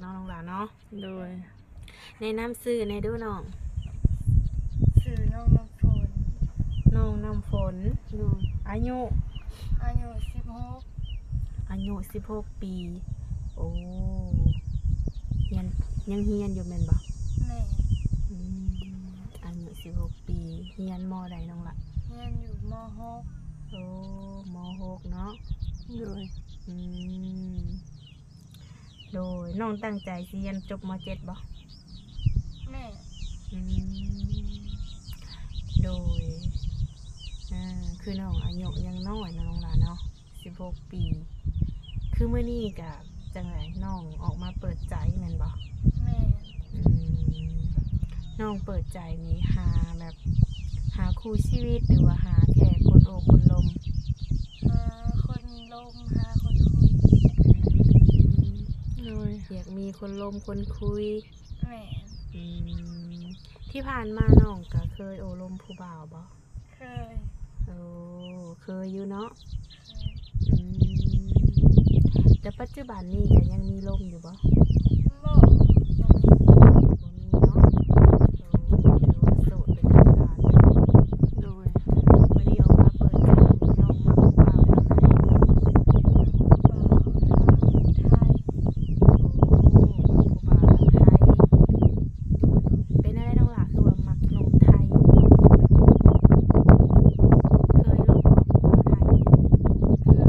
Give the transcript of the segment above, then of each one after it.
ເນາະ ນ້ອງຫຼ້າເນາະ. ໂດຍ ແນະນຳຊື່ແດ່ດູນ້ອງ. ຊື່ນ້ອງນ້ຳຝົນ. ນ້ອງນ້ຳຝົນ. ໂດຍ ອາຍຸ? ອາຍຸສິບຫົກ. ອາຍຸສິບຫົກປີ. ໂອ້ ຮຽນ ຍັງຮຽນຢູ່ແມ່ນບໍ່? ແມ່ນ. ອືມ ອາຍຸສິບຫົກປີ ຮຽນ ມໍໃດນ້ອງຫຼ້າ? ຮຽນຢູ່ ມໍຫົກ. ໂອ້ ມໍຫົກເນາະ. ໂດຍ ອືມ ໂດຍ ນ້ອງຕັ້ງໃຈຊິຮຽນຈົບ ມໍເຈັດ ບໍ່? ແມ່ນ. ອືມ ໂດຍ ອ່າ ຄືນ້ອງອາຍຸຍັງນ້ອຍເນາະ ນ້ອງຫຼ້າເນາະ ສິບຫົກປີ. ຄືມື້ນີ້ກະຈັ່ງໃດ ນ້ອງອອກມາເປີດໃຈແມ່ນບໍ່? ແມ່ນ. ອືມ ນ້ອງເປີດໃຈນີ້ຫາແບບ ຫາຄູ່ຊີວິດ ຫຼືວ່າຫາແຄ່ຄົນໂອ້ຄົນລົມ? ຫາຄົນລົມ ຫາຄົນຄຸຍ. ອືມ ໂດຍ ຢາກມີຄົນລົມຄົນຄຸຍ. ແມ່ນ. ອືມ ທີ່ຜ່ານມານ້ອງກະເຄີຍໂອ້ລົມຜູ້ບ່າວບໍ່? ເຄີຍ. ໂອ້ ເຄີຍຢູ່ເນາະ. ເຄີຍ. ອືມ ແຕ່ປັດຈຸບັນນີ້ກະຍັງມີລົມຢູ່ບໍ່? ບໍ່ ບໍ່ມີ ບໍ່ມີເນາະ. ໂອ້ ຖືວ່າໂສດເປັນທາງການ. ໂດຍ ມື້ນີ້ອອກມາເປີດໃຈ ນ້ອງມັກຜູ້ບ່າວທາງໃດ? ຜູ້ບ່າວທາງໄທ. ໂອ້ ມັກຜູ້ບ່າວທາງໄທ. ເປັນແນວໃດນ້ອງຫຼ້າ ຄືວ່າມັກໜຸ່ມໄທ? ເຄີຍລົມບໍ່ຜູ້ບ່າວໄທ? ເຄີຍ. ໂອ້ ແລ້ວ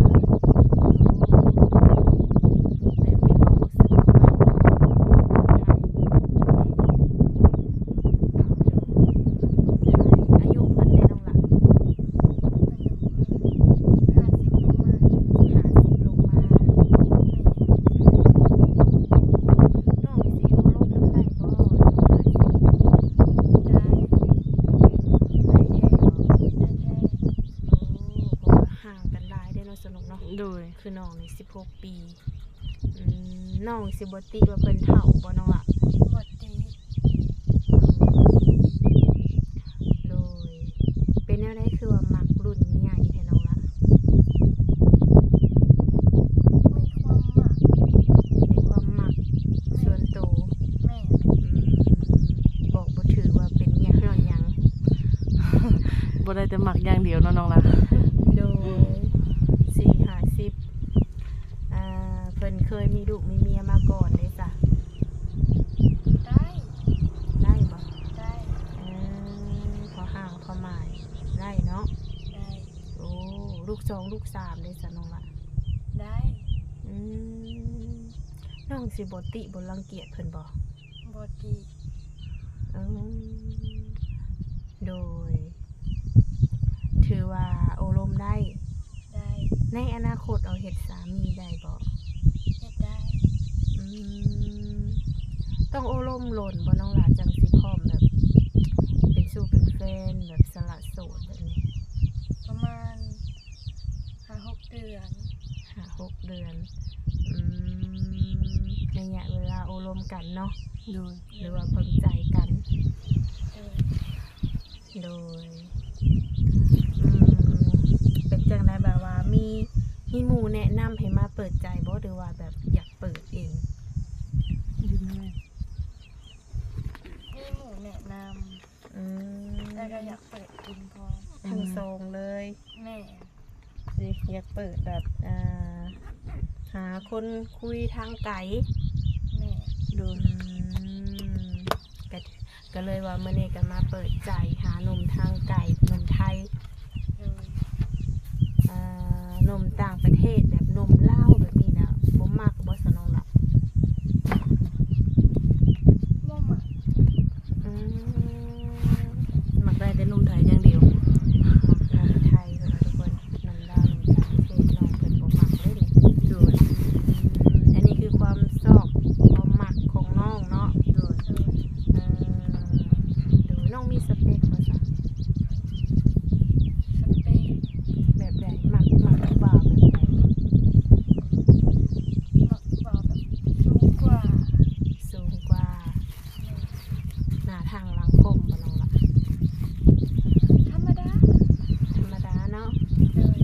ມີຄວາມຮູ້ສຶກວ່າມັກຜູ້ບ່າວໄທ? ອາຍຸເພິ່ນເດນ້ອງຫຼ້າ? ອາຍຸເພິ່ນຫ້າສິບລົງມາ. ຫ້າສິບລົງມາ. ນ້ອງຊິໂອ້ລົມນຳໄດ້ບໍ່? ໄດ້. ໄດ້ແທ້ບໍ່? ໄດ້ແທ້. ໂອ້ ເພາະວ່າຫ່າງກັນຫຼາຍເດ້ເນາະ ສະໜຸກເນາະ. ໂດຍ ຄືນ້ອງນີ້ສິບຫົກປີ. ອືມ ນ້ອງຊິບໍ່ຕິວ່າເພິ່ນເຖົ້າບໍ່ນ້ອງຫຼ້າ? ບໍ່ຕິ. ໂດຍ ເປັນແນວໃດຄືວ່າມັກລຸ້ນໃຫຍ່ແທ້ນ້ອງຫຼ້າ? ມີຄວາມມັກ. ມີຄວາມມັກ. ແມ່ນ. ສ່ວນໂຕ. ແມ່ນ. ອືມ ບອກບໍ່ຖືກວ່າເປັນຫຍັງຍ້ອນຫຍັງ. ບໍ່ໄດ້ແຕ່ມັກຢ່າງດຽວເນາະນ້ອງຫຼ້າ. ໂດຍ ສີ່ຫ້າສິບ ອ່າ ເພິ່ນເຄີຍມີລູກມີເມຍມາກ່ອນເດ້ຊະ? ໄດ້. ໄດ້ບໍ່? ໄດ້. ເອີ ພໍຮ່າງພໍໝາຍໄດ້ເນາະ? ໄດ້. ໂອ້ ລູກສອງລູກສາມເດ້ຊະນ້ອງຫຼ້າ? ໄດ້. ອືມ ນ້ອງຊິບໍ່ຕິບໍ່ລັງກຽດເພິ່ນບໍ່? ບໍ່ຕິ. ເອີ ໂດຍ ຖືວ່າໂອ້ລົມໄດ້. ໄດ້. ໃນອະນາຄົດເອົາເຮັດສາມີໄດ້ບໍ່? ເຮັດໄດ້. ອືມ ຕ້ອງໂອ້ລົມດົນບໍ່ນ້ອງຫຼ້າ ຈັ່ງຊິພ້ອມແບບເປັນຊູ້ເປັນແຟນ ແບບສະຫຼະໂສດແບບນີ້? ປະມານຫ້າຫົກເດືອນ. ຫ້າຫົກເດືອນ. ອືມ ໄລຍະເວລາໂອ້ລົມກັນເນາະ? ໂດຍ. ຫຼືວ່າເບິ່ງໃຈກັນ? ໂດຍ. ໂດຍ ອືມ ເປັນຈັ່ງໃດ ແບບວ່າມີ ມີໝູ່ແນະນຳໃຫ້ມາເປີດໃຈບໍ່ ຫຼືວ່າແບບຢາກເປີດເອງ? ມີໝູ່ແນະນຳ. ອືມ ແລ້ວກໍຢາກເປີດເອງພ້ອມ. ທັງສອງເລີຍ. ແມ່ນ. ຊິຢາກເປີດແບບ ອ່າ ຫາຄົນຄຸຍທາງໄກ. ແມ່ນ. ໂດຍ. ອືມ ກະ ກະເລີຍວ່າມື້ນີ້ກະມາເປີດໃຈຫາໜຸ່ມທາງໄກ ໜຸ່ມໄທ. ໂດຍ. ອ່າ ໜຸ່ມຕ່າງປະເທດ ແບບໜຸ່ມລາວແບບນີ້ນະ ບໍ່ມັກບໍ່ຊະນ້ອງລະ? ບໍ່ມັກ. ອືມ ມັກໄດ້ແຕ່ໜຸ່ມໄທຢ່າງດຽວ. ມັກໜຸ່ມໄທເທົ່ານັ້ນທຸກຄົນ ໜຸ່ມລາວ ໜຸ່ມຕ່າງປະເທດ ນ້ອງເພິ່ນບໍ່ມັກເລີຍນີ້. ໂດຍ. ອືມ ອັນນີ້ຄືຄວາມຊອບ ຄວາມມັກຂອງນ້ອງເນາະ. ໂດຍ. ເອີ ໂດຍ ນ້ອງມີສະເປັກບໍ່ຊະ? ສະເປັກແບບໃດ? ມັກ ມັກຜູ້ບ່າວແບບໃດ? ມັກຜູ້ບ່າວແບບສູງກວ່າ. ສູງກວ່າ. ໜ້າທັງຫຼັງກົມບໍ່ນ້ອງລະ? ທຳມະດາ. ທຳມະດາເນາະ. ໂດຍ. ອືມ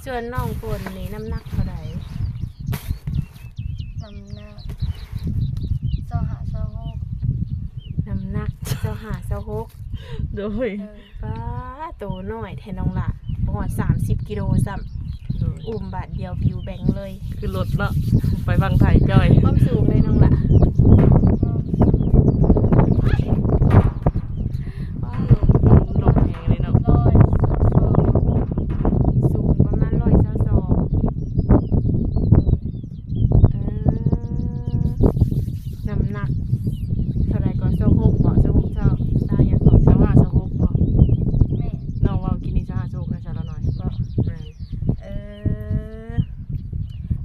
ສ່ວນນ້ອງຝົນນີ້ນ້ຳໜັກເທົ່າໃດ? ຫ້າ ຊາວຫົກ ໂດຍ ເອີ ປ້າ ໂຕນ້ອຍແທ້ນ້ອງຫຼ້າ ບໍ່ຮອດສາມສິບກິໂລຊ້ຳ ໂດຍ ອຸ້ມບາດດຽວປິວແບງເລີຍ ຄືລົດເນາະ ໄປຝັ່ງໄທຈ່ອຍ ຄວາມສູງເລີຍນ້ອງຫຼ້າ ວ້າວ ລົມແຮງເລີຍເນາະ ຮ້ອຍຊາວສອງ ສູງປະມານຮ້ອຍຊາວສອງ ເອີ ນ້ຳໜັກເທົ່າໃດກໍ ຊາວຫົກບໍ ຊາວຫົກ ຊາວ ຊາວຫຍັງກໍ ຊາວຫ້າ ຊາວຫົກບໍ ແມ່ນ ນ້ອງເວົ້າກີ້ນີ້ ຊາວຫ້າ ຊາວຫົກ ນະ ຊາວລະໜ້ອຍ ແມ່ນ ເອີ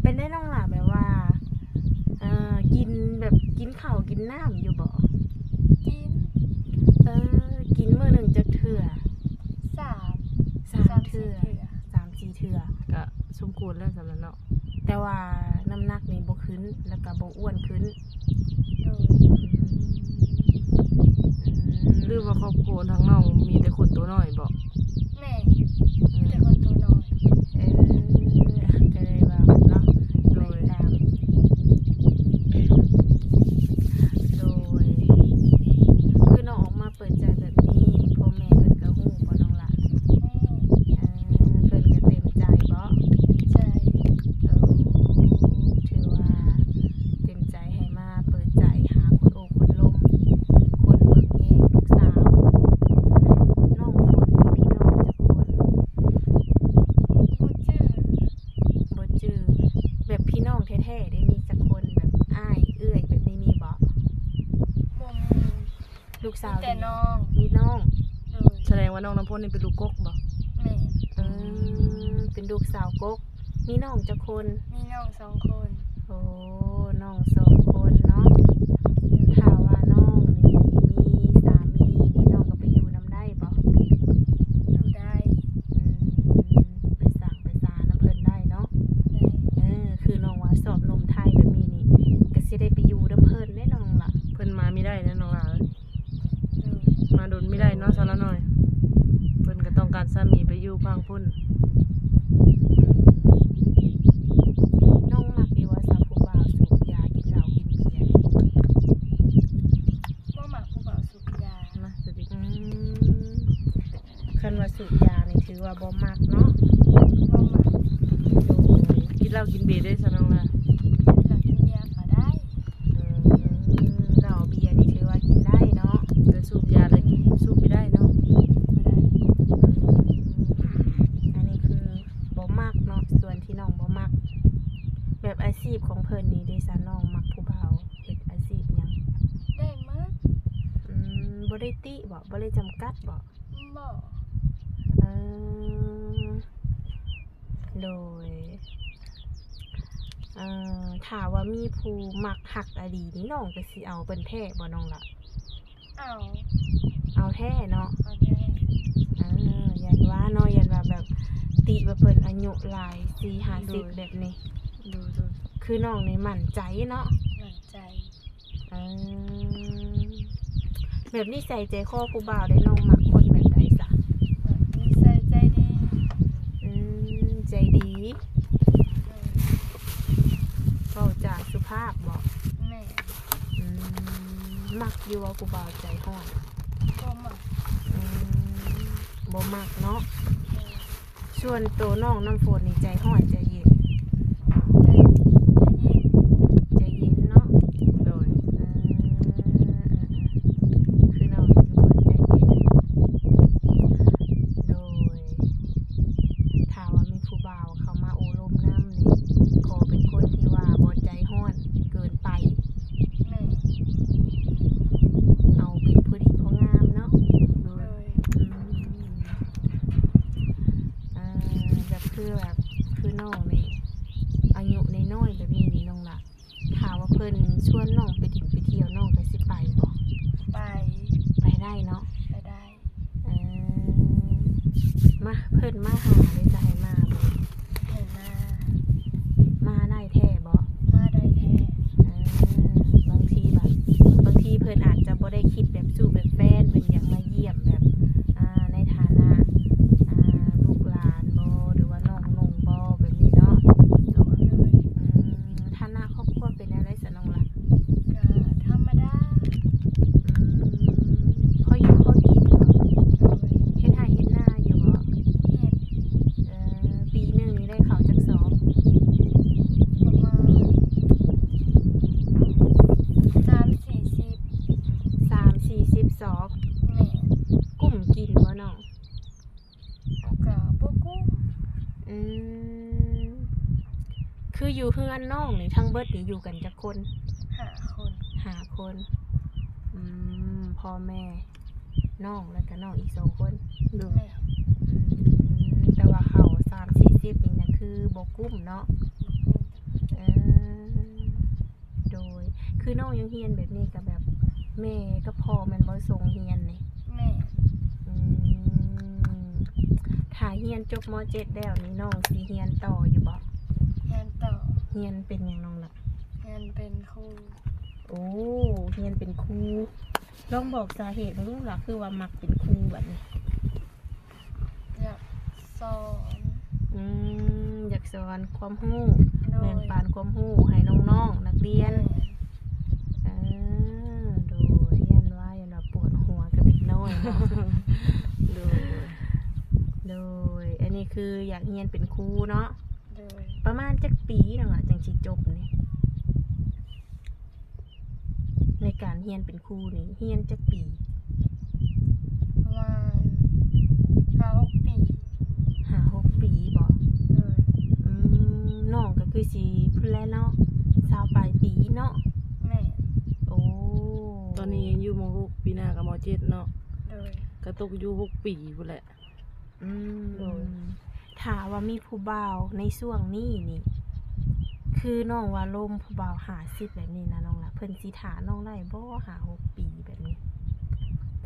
ເປັນໄດ້ນ້ອງຫຼ້າ ແບບວ່າ ເອີ ກິນແບບ ກິນເຂົ້າກິນນ້ຳຢູ່ບໍ? ກິນ ເອີ ກິນມື້ໜຶ່ງຈັກເທື່ອ? ສາມ ສາມເທື່ອ ສາມສີ່ເທື່ອ ກະສົມຄວນແລ້ວສ່ຳນັ້ນເນາະ ແຕ່ວ່ານ້ຳໜັກນີ້ບໍ່ຂຶ້ນ ແລ້ວກະບໍ່ອ້ວນຂຶ້ນ ໂດຍ ອືມ ອືມ ຫຼືວ່າຄອບຄົວທາງນ້ອງມີແຕ່ຄົນໂຕນ້ອຍບໍ? ແມ່ນ ມີແຕ່ຄົນໂຕນ້ອຍ ເອີ ກະເລີຍວ່າເນາະ ໂດຍ ໄປຕາມ ໂດຍ ຄືນ້ອງອອກມາ ເປີດໃຈແບບນີ້ ພໍ່ແມ່ເພິ່ນກະຮູ້ບໍ່ນ້ອງຫຼ້າ? ຮູ້ ເອີ ເພິ່ນກະເຕັມໃຈບໍ? ເຕັມໃຈ ເອີ ຖືວ່າເຕັມໃຈໃຫ້ມາເປີດໃຈຫາຄົນໂອ້ຄົນລົມ ຄົນເບິ່ງແຍງລູກສາວ. ນ້ອງຝົນມີພີ່ນ້ອງຈັກຄົນ? ບໍ່ຈື່ ບໍ່ຈື່ ແບບພີ່ນ້ອງແທ້ໆ ໄດ້ມີຈັກຄົນ ແບບອ້າຍເອື້ອຍແບບນີ້ມີບໍ່? ບໍ່ມີ. ລູກສາວ ມີແຕ່ນ້ອງ ມີນ້ອງ ໂດຍ ສະແດງວ່ານ້ອງນ້ຳຝົນນີ້ເປັນລູກກົກບໍ? ແມ່ນ ອືມ ເປັນລູກສາວກົກ ມີນ້ອງຈັກຄົນ? ມີນ້ອງສອງຄົນ ໂອ້ ນ້ອງສອງຄົນເນາະ ຖ້າວ່ານ້ອງນີ້ມີສາມີນີ້ ນ້ອງກະໄປຢູ່ນຳໄດ້ບໍ? ຢູ່ໄດ້ ອືມ ໄປສັງໄປສານຳເພິ່ນໄດ້ເນາະ ໄດ້ ເອີ ຄືນ້ອງວ່າຊອບໜຸ່ມໄທແບບນີ້ນີ້ ກະຊິໄດ້ໄປຢູ່ນຳເພິ່ນເດ້ນ້ອງຫຼ້າ ເພິ່ນມາມີໄດ້ເດ້ນ້ອງຫຼ້າ ເອີ ມາດົນມີໄດ້ເນາະ ສາວລະໜ້ອຍ ເພິ່ນກະຕ້ອງການສາມີໄປຢູ່ຝັ່ງພຸ້ນ ອືມ ນ້ອງມັກຢູ່ບໍ່ ສາວ ຜູ້ບ່າວສູບຢາ ກິນເຫຼົ້າກິນເບຍ? ບໍ່ມັກຜູ້ບ່າວສູບຢາ ມາສະຕິ ອືມ ຄັນວ່າສູບຢານີ້ຖືວ່າບໍ່ມັກເນາະ ບໍ່ມັກ ໂດຍ ກິນເຫຼົ້າກິນເບຍເດ້ ສາວນ້ອງລະ? ກິນເຫຼົ້າກິນເບຍກະໄດ້ ອືມ ເຫຼົ້າເບຍນີ້ຖືວ່າກິນໄດ້ເນາະ ແຕ່ສູບຢາລະກິນ ສູບບໍ່ໄດ້ເນາະ ບໍ່ໄດ້ ອືມ ອັນນີ້ຄືບໍ່ມັກເນາະ ສ່ວນທີ່ນ້ອງບໍ່ມັກ ແບບອາຊີບຂອງເພິ່ນນີ້ເດ ສາວນ້ອງມັກຜູ້ບ່າວເຮັດອາຊີບຫຍັງ? ໄດ້ໝົດ ອືມ ບໍ່ໄດ້ຕິບໍ? ບໍ່ໄດ້ຈຳກັດບໍ? ບໍ່ ເອີ ໂດຍ ເອີ ຖ້າວ່າມີຜູ້ມັກຮັກອະດີນີ້ ນ້ອງກະຊິເອົາເພິ່ນແທ້ບໍ່ນ້ອງລະ? ເອົາ ເອົາແທ້ເນາະ ເອົາແທ້ ເອີ ຢ້ານວ່າເນາະ ຢ້ານວ່າແບບຕິວ່າເພິ່ນອາຍຸຫຼາຍ ສີ່ຫ້າສິບ ໂດຍ ແບບນີ້ ໂດຍ ໂດຍ ຄືນ້ອງນີ້ໝັ້ນໃຈເນາະ ໝັ້ນໃຈ ເອີ ແບບນິໄສໃຈຄໍຜູ້ບ່າວເດ ນ້ອງມັກຄົນແບບໃດຊະ? ນິໄສໃຈດີ ອືມ ໃຈດີ ເວົ້າຈາສຸພາບບໍ? ແມ່ນ ອືມ ມັກຢູ່ບໍ່ຜູ້ບ່າວໃຈຮ້ອນ? ບໍ່ມັກ ອືມ ບໍ່ມັກເນາະ ເອີ ສ່ວນໂຕນ້ອງນ້ຳຝົນນີ້ໃຈຮ້ອນໃຈເຢັນ? ໃຈ ໃຈເຢັນ ໃຈເຢັນເນາະ ໂດຍ ເອີ ຄືນ້ອງເປັນຄົນໃຈເຢັນ ໂດຍ ຖ້າວ່າມີຜູ້ບ່າວເຂົ້າມາໂອ້ລົມນຳນີ້ ຂໍເປັນຄົນທີ່ວ່າບໍ່ໃຈຮ້ອນເກີນໄປ ແມ່ນ ເອົາເປັນພໍດີພໍງາມເນາະ ໂດຍ ອືມ ເອີ ແບບຄືແບບ ຄືນ້ອງນີ້ ອາຍຸນ້ອຍໆແບບນີ້ນີ້ນ້ອງລະ ຖ້າວ່າເພິ່ນຊວນນ້ອງໄປດິນໄປທ່ຽວ ນ້ອງກະຊິໄປບໍ່? ໄປ ໄປໄດ້ເນາະ ໄປໄດ້ ເອີ ມາ ເພິ່ນມາຫາເລີຍ ຈະໃຫ້ມາບໍ່? ໃຫ້ມາ ມາໄດ້ແທ້ບໍ່? ມາໄດ້ແທ້ ເອີ ບາງທີແບບ ບາງທີເພິ່ນອາດຈະບໍ່ໄດ້ຄິດແບບຊູ້ແບບແຟນ ເພິ່ນຢາກມາຢ້ຽມແບບ ອ່າ ໃນຖານະ ອ່າ ລູກຫຼານບໍ ຫຼືວ່ານ້ອງນຸ່ງບໍ ແບບນີ້ເນາະ ໂດຍ ອືມ ຖານະຄອບຄົວເປັນແນວໃດຊະນ້ອງລະ? ກະທຳມະດາ ອືມ ພໍ ອືມ ຄືຢູ່ເຮືອນນ້ອງນີ້ ທັງເບິດນີ້ຢູ່ກັນຈັກຄົນ? ຫ້າຄົນ. ຫ້າຄົນ. ອືມ ພໍ່ແມ່ ນ້ອງ ແລ້ວກະນ້ອງອີກສອງຄົນ. ໂດຍ. ແມ່ນ. ອືມ ແຕ່ວ່າເຂົ້າສາມສີ່ສິບນີ້ນະ ຄືບໍ່ກຸ້ມເນາະ? ບໍ່ກຸ້ມ. ເອີ ໂດຍ. ຄືນ້ອງຍັງຮຽນແບບນີ້ ກະແບບແມ່ກັບພໍ່ແມ່ນບໍ່ສົ່ງຮຽນນີ້? ແມ່ນ. ອືມ ຖ້າຮຽນຈົບ ມ.ເຈັດ ແລ້ວນີ້ ນ້ອງຊິຮຽນຕໍ່ຢູ່ບໍ່? ຮຽນຕໍ່. ຮຽນເປັນຫຍັງນ້ອງລະ? ຮຽນເປັນຄູ. ໂອ້ ຮຽນເປັນຄູ. ລອງບອກສາເຫດເບິ່ງລູກຫຼາ ຄືວ່າມັກເປັນຄູບັດນີ້? ຢາກສອນ. ອືມ ຢາກສອນຄວາມຮູ້. ໂດຍ. ແບ່ງປັນຄວາມຮູ້ໃຫ້ນ້ອງໆ ນັກຮຽນ. ແມ່ນ. ເອີ ໂດຍ. ຢ້ານວ່າ ຢ້ານວ່າປວດຫົວກັບເດັກນ້ອຍເນາະ. ໂດຍ ໂດຍ. ອັນນີ້ຄືຢາກຮຽນເປັນຄູເນາະ? ໂດຍ. ປະມານຈັກປີນ້ອງລະ ຈັ່ງຊິຈົບນີ້? ໃນການຮຽນເປັນຄູນີ້ ຮຽນຈັກປີ? ປະມານຫ້າຫົກປີ. ຫ້າຫົກປີບໍ? ໂດຍ. ອືມ ນ້ອງກະຄືຊິພຸ້ນແຫຼະເນາະ ຊາວປາຍປີເນາະ? ແມ່ນ. ໂອ້ ຕອນນີ້ຍັງຢູ່ ມ.ຫົກ ປີໜ້າກະ ມ.ເຈັດ ເນາະ? ໂດຍ. ກະຕົກຢູ່ຫົກປີພຸ້ນແຫຼະ. ອືມ ໂດຍ. ຖ້າວ່າມີຜູ້ບ່າວໃນຊ່ວງນີ້ນີ້ ຄືນ້ອງວ່າລົມຜູ້ບ່າວຫ້າສິບແບບນີ້ນະນ້ອງລະ ເພິ່ນຊິຖ້ານ້ອງໄດ້ບໍ່ ຫ້າຫົກປີແບບນີ້?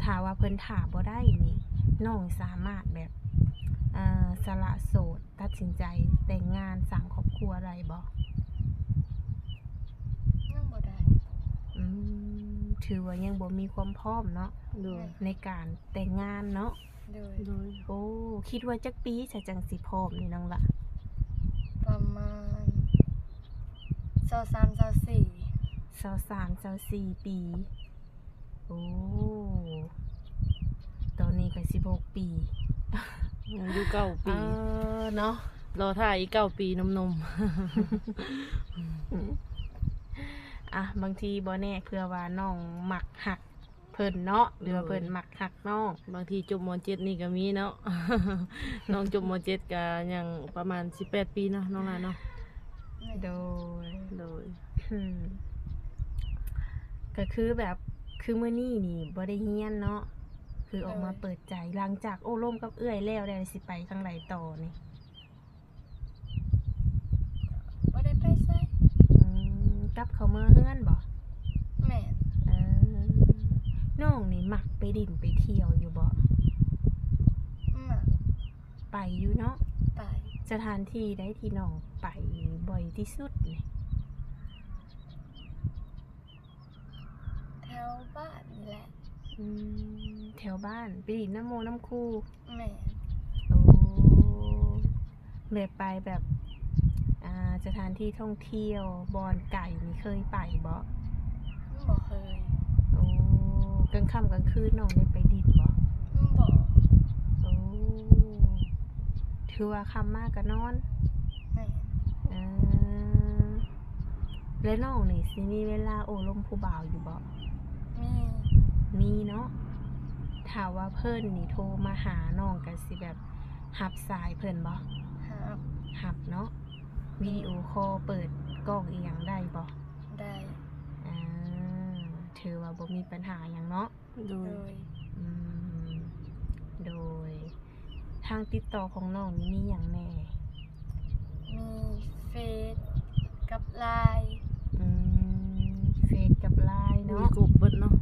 ຖ້າວ່າເພິ່ນຖ້າບໍ່ໄດ້ນີ້ ນ້ອງສາມາດແບບ ເອີ ສະຫຼະໂສດ ຕັດສິນໃຈແຕ່ງງານສ້າງຄອບຄົວໄດ້ບໍ່? ຍັງບໍ່ໄດ້. ອືມ ຖືວ່າຍັງບໍ່ມີຄວາມພ້ອມເນາະ? ໂດຍ. ໃນການແຕ່ງງານເນາະ? ໂດຍ. ໂດຍ. ໂອ້ ຄິດວ່າຈັກປີຊະຈັ່ງຊິພ້ອມນີ້ນ້ອງລະ? ປະມານຊາວສາມ ຊາວສີ່. ຊາວສາມ ຊາວສີ່ປີ. ໂອ້ ຕອນນີ້ກະສິບຫົກປີ ຍັງຢູ່ເກົ້າປີ. ເອີ ເນາະ ລໍຖ້າອີກເກົ້າປີໜຸ່ມໆ. ອະ ບາງທີບໍ່ແນ່ ເພື່ອວ່ານ້ອງມັກຮັກ ເພິ່ນເນາະ ຫຼືວ່າ ໂດຍ ເພິ່ນມັກຮັກນ້ອງ. ບາງທີຈົບ ມ.ເຈັດ ນີ້ກະມີເນາະ. ນ້ອງຈົບ ມ.ເຈັດ ກະຍັງປະມານສິບແປດປີເນາະ ນ້ອງຫຼ້າເນາະ. ໂດຍ. ໂດຍ. ອືມ ກະຄືແບບ ຄືມື້ນີ້ນີ້ບໍ່ໄດ້ຮຽນເນາະ ຄືອອກມາ ໂດຍ ເປີດໃຈ. ຫຼັງຈາກໂອ້ລົມກັບເອື້ອຍແລ້ວ ແລ້ວຊິໄປທາງໃດຕໍ່ນີ້? ບໍ່ໄດ້ໄປໃສ. ອືມ ກັບເຂົ້າເມືອເຮືອນບໍ? ແມ່ນ. ເອີ ນ້ອງນີ້ມັກໄປດິນໄປທ່ຽວຢູ່ບໍ? ມັກ. ໄປຢູ່ເນາະ? ໄປ. ສະຖານທີ່ໃດທີ່ນ້ອງໄປບ່ອຍທີ່ສຸດນີ້? ແຖວບ້ານນີ້ແຫຼະ. ອືມ ແຖວບ້ານ ໄປຫຼິ້ນນຳໝູ່ນຳຄູ່. ແມ່ນ. ໂອ້ ແບບໄປແບບ ອ່າ ສະຖານທີ່ທ່ອງທ່ຽວ ບ່ອນໄກນີ້ເຄີຍໄປບໍ່? ບໍ່ເຄີຍ. ໂອ້ ກາງຄ່ຳກາງຄືນນ້ອງໄດ້ໄປດິນບໍ່? ບໍ່. ໂອ້ ຖືວ່າຄ່ຳມາກະນອນ. ແມ່ນ. ເອີ ແລະນ້ອງນີ້ຊິມີເວລາໂອ້ລົມຜູ້ບ່າວຢູ່ບໍ່? ມີ. ມີເນາະ. ຖ້າວ່າເພິ່ນນີ້ໂທມາຫາ ນ້ອງກະຊິແບບຮັບສາຍເພິ່ນບໍ່? ຮັບ. ຮັບເນາະ. ວິດີໂອຄໍເປີດກ້ອງອີ່ຫຍັງໄດ້ບໍ່? ໄດ້. ເອີ ຖືວ່າບໍ່ມີບັນຫາຫຍັງເນາະ. ໂດຍ. ໂດຍ. ອືມ ໂດຍ. ທາງຕິດຕໍ່ຂອງນ້ອງນີ້ມີຫຍັງແນ່? ມີເຟສກັບລາຍ. ອືມ ເຟສກັບລາຍເນາະ. ມີຄົບເບິດເນາະ.